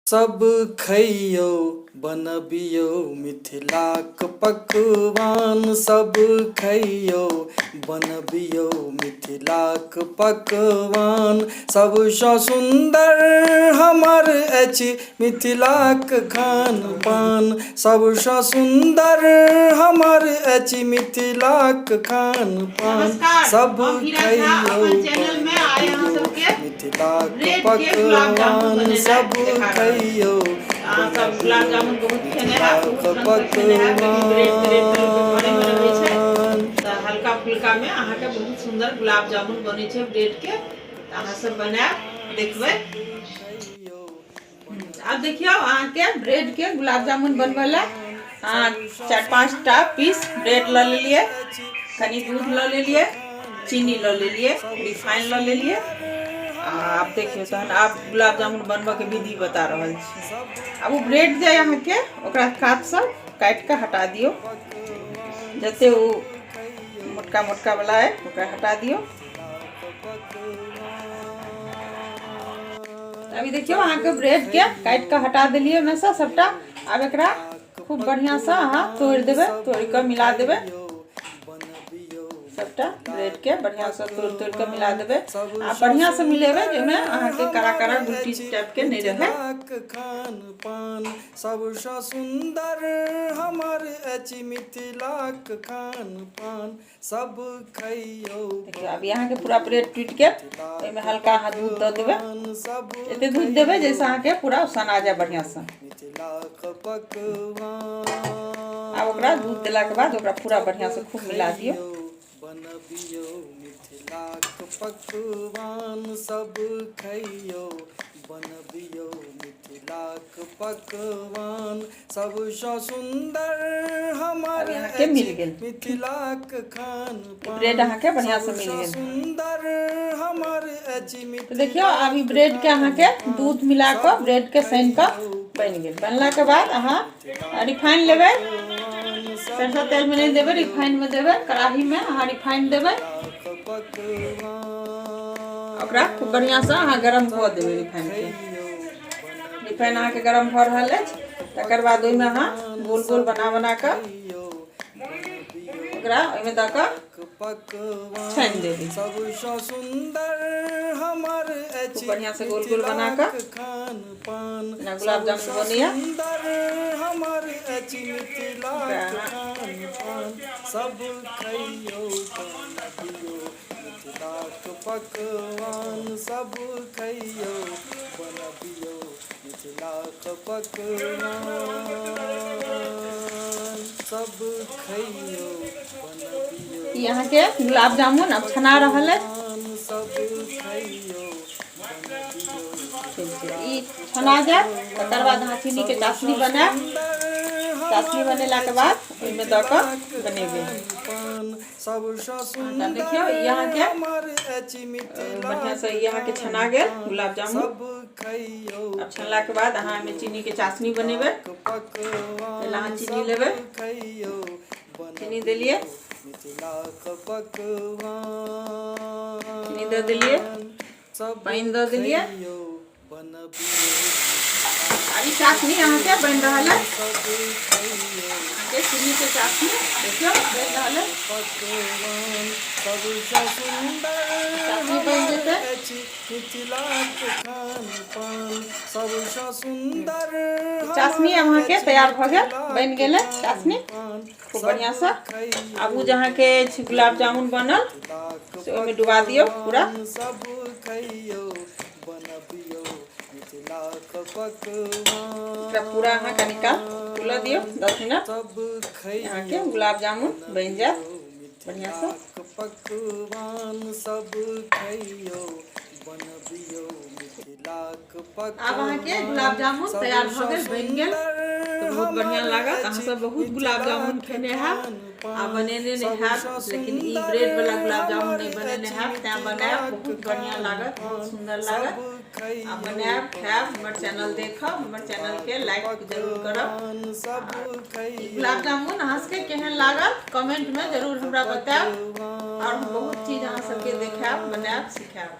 सब खैयौ बनबियौ मिथिलाक पकवान सब खैयौ बनबियौ मिथिलाक पकवान सबसँ सुन्दर हमर अछि मिथिलाक खान पान सबसँ सुन्दर हमर अछि मिथिलाक खान पान नमस्कार, सब हम हीरा झा खैयौ अपन चैनल में आइ अहाँ बनबियौ सबके मिथिलाक ब्रेड के गुलाब जामुन पकवान बनेनाइ सब देखा रहल छी। खैयौ अहाँ सब गुलाब बनबियौ जामुन बहुत खेने हैब, मिथिलाक बहुत रंग के खेने हैब, लेकिन ब्रेड त्रेड तऽ लोकके घरेमे रहै छै पकवान तऽ हल्का फुल्का में अहाँके बहुत सुन्दर गुलाब जामुन बनै छै ब्रेड के। तऽ अहाँ सब बनायब देखबै। आब देखियौ अहाँके ब्रेड के गुलाब जामुन बनबै लए अहाँ 4-5 टा पीस ब्रेड लऽ लेलियै, कनि दूध लऽ लेलियै, चीनी लऽ लेलियै, रिफाइन लऽ लेलियै। आ आब देखियौ तहन आब गुलाब जामुन बनबऽके विधि बता रहल छी। आब ओ ब्रेड जे अहाँके ओकरा कातसँ काटि कऽ हटा दियौ, जते ओ मोटका मोटका वाला अइ ओकरा हटा दियौ। अभी देखियौ अहाँके ब्रेड के काटि कऽ हटा देलियै ओहिमेसँ सबटा। आब एकरा खूब बढ़िआँसँ अहाँ तोड़ि देबै, तोड़ि कऽ मिला देबै सबटा ब्रेड के बढ़िआँसँ तोड़ि तोड़ि कऽ मिला देबै। आ बढ़िआँसँ मिलेबै जाहिमे अहाँके कड़ा कड़ा गुलटी टाइपके नहि रहै। खान पान सबसँ सुन्दर हमर अछि मिथिलाक खान पान सब खैयौ। देखियौ अभी अहाँके पूरा ब्रेड टूटि गेल। ओहिमे हल्का अहाँ दूध दऽ देबै, एते दूध देबै जाहिसँ अहाँके पूरा सना जाय बढ़िआँसँ। आब ओकरा दूध देलाके बाद ओकरा पूरा बढ़िआँसँ खूब मिला दियौ। बनबियौ मिथिलाक पकवान सब खैयौ बनबियौ मिथिलाक पकवान सबसँ सुन्दर हमर अब अहाँके मिल गेल मिथिलाक खान ब्रेड अहाँके बढ़िया से मिल गेल। सुन्दर हमर अछि तो देखियौ अभी ब्रेड के अहाँके दूध मिला कऽ ब्रेड के सानि कऽ बनि गेल। बनला के बाद अहाँ रिफाइन लेबै, सरसों तेल में नहीं देबै, रिफाइन में देबै। कड़ाही में अहाँ रिफाइन देबै, ओकरा खूब बढ़िया से अहाँ गरम भऽ देबै रिफाइन के। रिफाइन अहाँके गरम भऽ रहल अछि, तकर बाद ओहिमे अहाँ गोल गोल बना बना कऽ ओकरा ओहिमे दऽ कऽ छानि देबै। सबसँ सुन्दर हमर खूब बढ़िया से गोल गोल बना कऽ खान पान जेना गुलाब जामुन बनैया सुन्दर हमर अछि मिथिलाक खान पान सब खैयौ बनबियौ मिथिलाक पकवान सब खैयौ बनबियौ मिथिलाक पकवान सब खैयौ बनबियौ ई अहाँके गुलाब जामुन आब छना रहल अछि। सब खैयौ ठीक छै, ई छना जायत तकर बाद अहाँ चीनीके चाशनी बनायब। चाशनी बनेलाके बाद ओहिमे दऽ कऽ बनेबै। तऽ देखियौ ई अहाँके बढ़िआँसँ ई अहाँके छना गेल गुलाब जामुन। आब छनलाके बाद अहाँ एहिमे चीनीके चाशनी बनेबै। पहिले अहाँ चीनी लेबै, चीनी देलियै, चीनी दऽ देलियै, पानि दऽ देलियै। आब ई चाशनी अहाँके बनि रहल है। अहाँके चीनी के चाशनी देखियौ बनि रहल है। चाशनी बनि जेतै। चाशनी आब अहाँके तैयार भऽ गेल, बनि गेलै चाशनी खूब बढ़िआँसँ। आब ओ जे अहाँके अछि गुलाब जामुन बनल से ओहिमे डुबा दियौ पूरा। एकरा पूरा अहाँ कनी काल फूलऽ दियौ, 10 मिनट। अहाँके गुलाब जामुन बनि जायत बढ़िआँसँ। पकवान सब खैयौ बनबियौ मिथिलाक आब अहाँके गुलाब जामुन तैयार भऽ गेल, बनि गेल। तऽ बहुत बढ़िआँ लागत। अहाँ सब बहुत गुलाब जामुन खेने हैब आ बनेने नहि हैब, लेकिन ई ब्रेड वाला गुलाब जामुन नहि बनेने हैब, तैं बनायब, बहुत बढ़िआँ लागत, बहुत सुन्दर लागत। आ बनायब, खायब, हमर चैनल देखब, हमर चैनलके लाइक जरूर करब। ई गुलाब जामुन अहाँ सबके केहन लागल कमेंटमे जरूर हमरा बतायब, और हम बहुत चीज अहाँ सबके देखायब, बनायब, सिखायब।